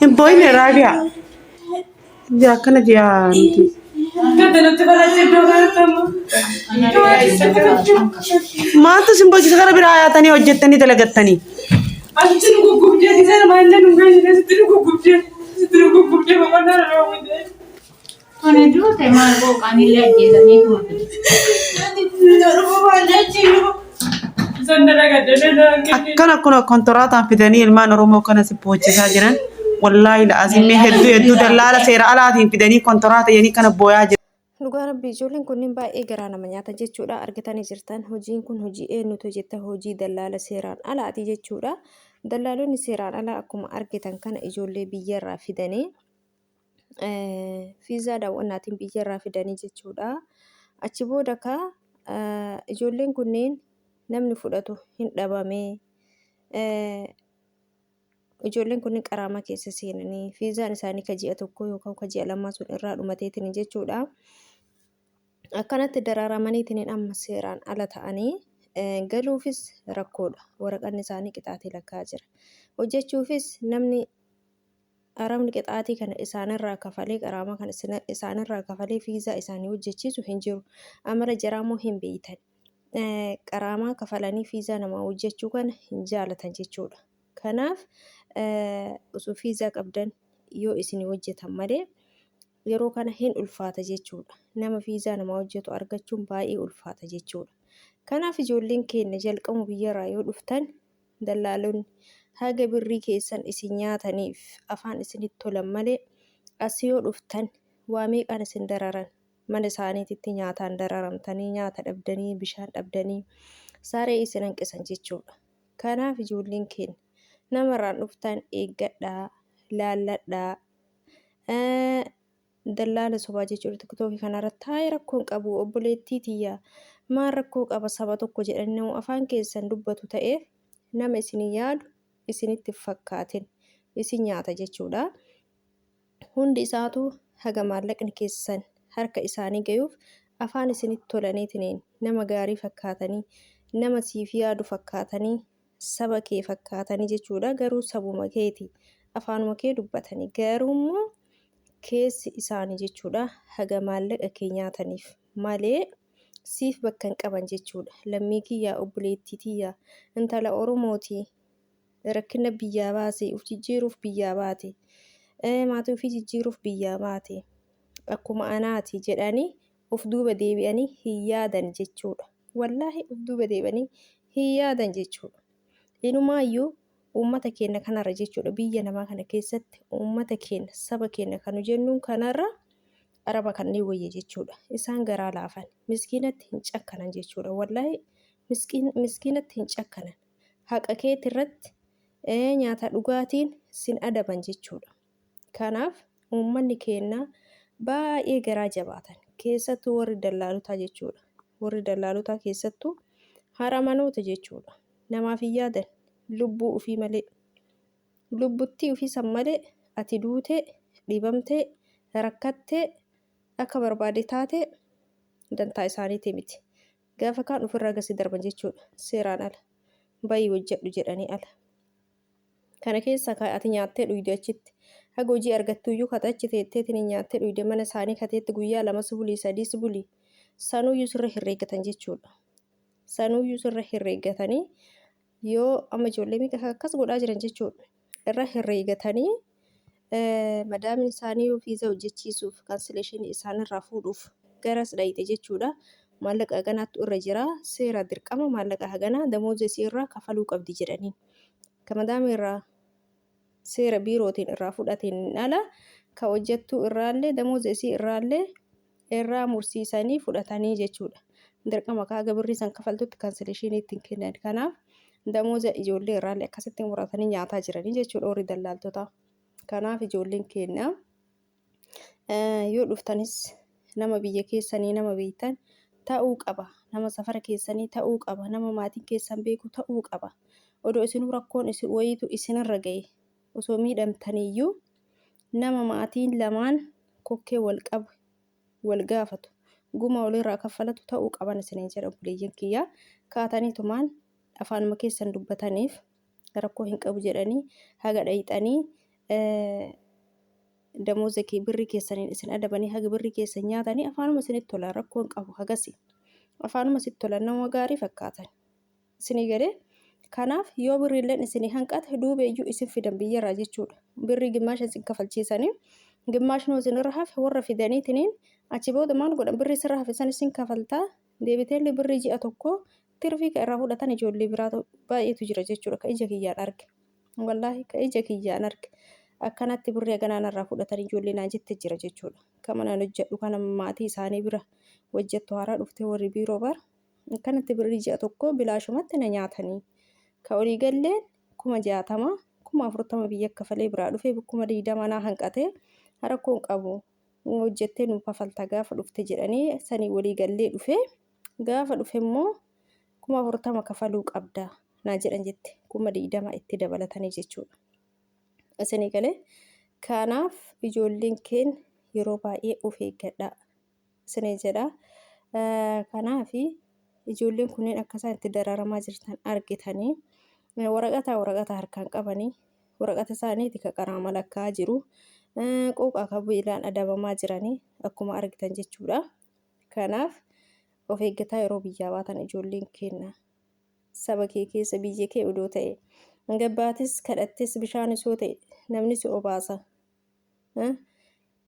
Hin booyne Raabiyaa. Jira akkana ji'a nuti. Maaltu isin bochisa gara biraa yaatanii hojjettanii dalagattanii? Kuni duute maal qooqaan illee ajjeesanii tuute. Akkana kun kontoraataan fidanii ilmaan Oromoo kana si boochisaa jiran. Wallaahi la'azimee hedduu hedduu dallaala seera alaatiin fidanii kontoraata jedhanii kana booyaa jiran. Dhugaa rabbii ijoolleen kunniin baay'ee garaa nama nyaata jechuudha. Argitanii jirtan hojiin kun hojii eenyutu hojjeta? Hojii dallaala seeraan alaati jechuudha. Dallaalonni seeraan alaa akkuma argitan kana ijoollee biyyarraa fidanii fiizaa daawwannaatiin biyyarraa fidanii jechuudha. Achi booda kaa ijoolleen kunneen namni fudhatu hin dhabamee ijoolleen kunniin qaraamaa keessa seenanii fiizaan isaanii ka ji'a tokkoo yookaan ka ji'a lamaa sun irraa dhumateetiin jechuudha. Akkanatti dararamaniitiin amma seeraan ala ta'anii galuufis rakkoodha. Waraqanni isaanii qixaatii lakkaa jira. Hojjechuufis namni Arabni qixaatii kana isaanirraa kafalee qaraamaa kana isaanirraa kafalee fiizaa isaanii hojjechiisu hin jiru. Amala jaraa immoo hin beeytan. Qaraamaa kafalanii fiizaa namaa hojjechuu kana hin jaalatan jechuudha. Kanaaf osoo fiizaa qabdan yoo isin hojjetan malee yeroo kana hin ulfaata jechuudha. Nama fiizaa namaa hojjetu argachuun baay'ee ulfaata jechuudha. Kanaaf ijoolleen keenya jalqabu biyyarraa yoo dhuftan Dallaalonni haga birrii keessan isin nyaataniif afaan isinitti tolan malee as yoo dhuftan waa meeqaan isin dararan. Mana isaaniititti nyaataan dararamtanii nyaata dhabdanii bishaan dhabdanii saree isin hanqisan jechuudha. Kanaaf ijoolleen keenya namarraan dhuftan eeggadhaa, laalladhaa. Dallaala sobaa jechuudha tiktookii kanarratti haaya rakkoo hin qabu obboleettii tiyya maal rakkoo qaba saba tokko jedhanii nama afaan keessan dubbatu ta'eef nama isin yaadu isinitti hin fakkaatin isin nyaata jechuudha. Hundi isaatu haga maallaqni keessan harka isaanii gayuuf afaan isinitti tolaniitiniin nama gaarii fakkaatanii nama siif yaadu fakkaatanii saba kee fakkaatanii jechuudha garuu sabuma keeti afaanuma kee dubbatanii garuu immoo keessi isaanii jechuudha haga maallaqa kee nyaataniif malee siif bakka hin qaban jechuudha lammii kiyyaa obboleettii tiyyaa intala oromootii rakkina biyyaa baase uf jijjiiruuf biyyaa baate maatii ofii jijjiiruuf biyyaa baate akkuma anaati jedhanii of duuba deebi'anii hin yaadan jechuudha. Wallaahi of duuba deebi'anii hin yaadan jechuudha. Inumaayyuu uummata keenya kanarra jechuudha biyya namaa kana keessatti uummata keenya saba keenya kan nu jennuun kanarra araba kanneen wayya jechuudha. Isaan garaa laafan miskiinatti hin cakkanan jechuudha. Wallaahi miskiinatti hin cakkanan. Haqa keeti irratti nyaata dhugaatiin sin adaban jechuudha. Kanaaf uummanni keenna baay'ee garaa jabaatan. Keessattuu warri dallaalotaa jechuudha. Warri dallaalotaa keessattuu haramanoota jechuudha. Namaaf hin yaadan lubbuu ufii malee. Lubbuttii ufii san malee ati duutee, dhibamtee, rakkattee akka barbaade taatee dantaa isaaniitii miti. Gaafa kaan ufirraa gasi darban jechuudha. Seeraan ala. Bayii hojjedhu jedhanii ala. Kana keessa ka ati nyaattee dhuyde achitti. Haga hojii argattuyyuu ka achi teetteetiin nyaattee dhuyde mana isaanii kateetti guyyaa lamas bulii sadiis bulii sanuuyyuu sirra herreeggatan jechuudha. Sanuuyyuu sirra herreeggatanii yoo amma ijoollee meeqa akkas godhaa jiran jechuudha. Irra herreeggatanii madaamiin isaanii yoo fiiza hojjechiisuuf kansileeshinii isaanirraa fuudhuuf garas dhayxe jechuudha. Maallaqa haganaattu irra jira seera dirqama maallaqa haganaa damooza isii irraa kafaluu qabdi jedhaniin. Ka madaamii irraa seera biirootiin irraa fudhateen ala ka hojjettuu irraallee damooza isii irraallee irraa mursiisanii fudhatanii jechuudha. Dirqama ka haga birrii san kafaltutti kansileeshinii ittiin kennan. Kanaaf damooza ijoollee irraallee akkasitti muratanii nyaataa jiranii jechuudha warri dallaaltotaa. Kanaaf ijoolleen keenya yoo dhuftanis nama biyya keessanii nama beektan ta'uu qaba. Nama safara keessanii ta'uu qaba. Nama maatiin keessan beeku ta'uu qaba. Odoo isinuu rakkoon isin wayiitu isinirra ga'e osoo miidhamtaniiyyuu nama maatiin lamaan kokkee wal qabu wal gaafatu gumaa walirraa kaffalatu ta'uu qaban isiniin jedha obboleeyyan kiyya. Kaataniitumaan afaanuma keessan dubbataniif rakkoo hin qabu jedhanii haga dhayxanii Damooza kee birrii keessaniin isin adabanii haga birrii keessan nyaatanii afaanuma isinitti tola rakkoo hin qabu hagasi. Afaanuma sitti tola nama gaarii fakkaatan. Isinii galee kanaaf yoo birriilleen isinii hanqate duubeeyyuu isin fidan biyyarraa jechuudha. Birrii gimmaasha isin kafalchiisanii gimmaashnoo isinirra hafe warra fidaniitiniin achi booda maal godhan birrii sirra hafe san isin kafaltaa deebiteellee birrii ji'a tokkoo tirfii ka irraa fudhatan ijoollee biraa baay'eetu jira jechuudha ka ija kiyyaan arge. Wallaahi ka ija kiyyaan arge. Akkanatti birrii haganaa narraa fudhatan ijoollee naan jette jira jechuudha. Ka manaan hojjedhu kana maatii isaanii bira hojjettu haaraa dhuftee warri biiroo bara. Akkanatti birrii ji'a tokko bilaashumatti na nyaatanii. Ka olii galleen 60,000 40,000 biyya kafalee biraa dhufee 20,000 naa hanqatee rakkoon qabu. Hojjettee nu kafalta gaafa dhufte jedhanii sanii walii gallee dhufee gaafa dhufe immoo 40,000 kafaluu qabda naa jedhan jette 20,000 itti dabalatanii jechuudha. Isinii galee kanaaf ijoolleen keen yeroo baay'ee of eeggadhaa isinii jedha. Kanaaf ijoolleen kunneen akka isaan itti dararamaa jirtan argitanii waraqata waraqata harkaan qabanii waraqata isaaniiti ka qaraa malakkaa jiru qooqaa ka beelaan adabamaa jiranii akkuma argitan jechuudha. Kanaaf of eeggataa yeroo biyyaa baatan ijoolleen keenya saba kee keessa biyya kee odoo ta'e gabbaatis kadhattes bishaanis yoo ta'e namni si obaasa.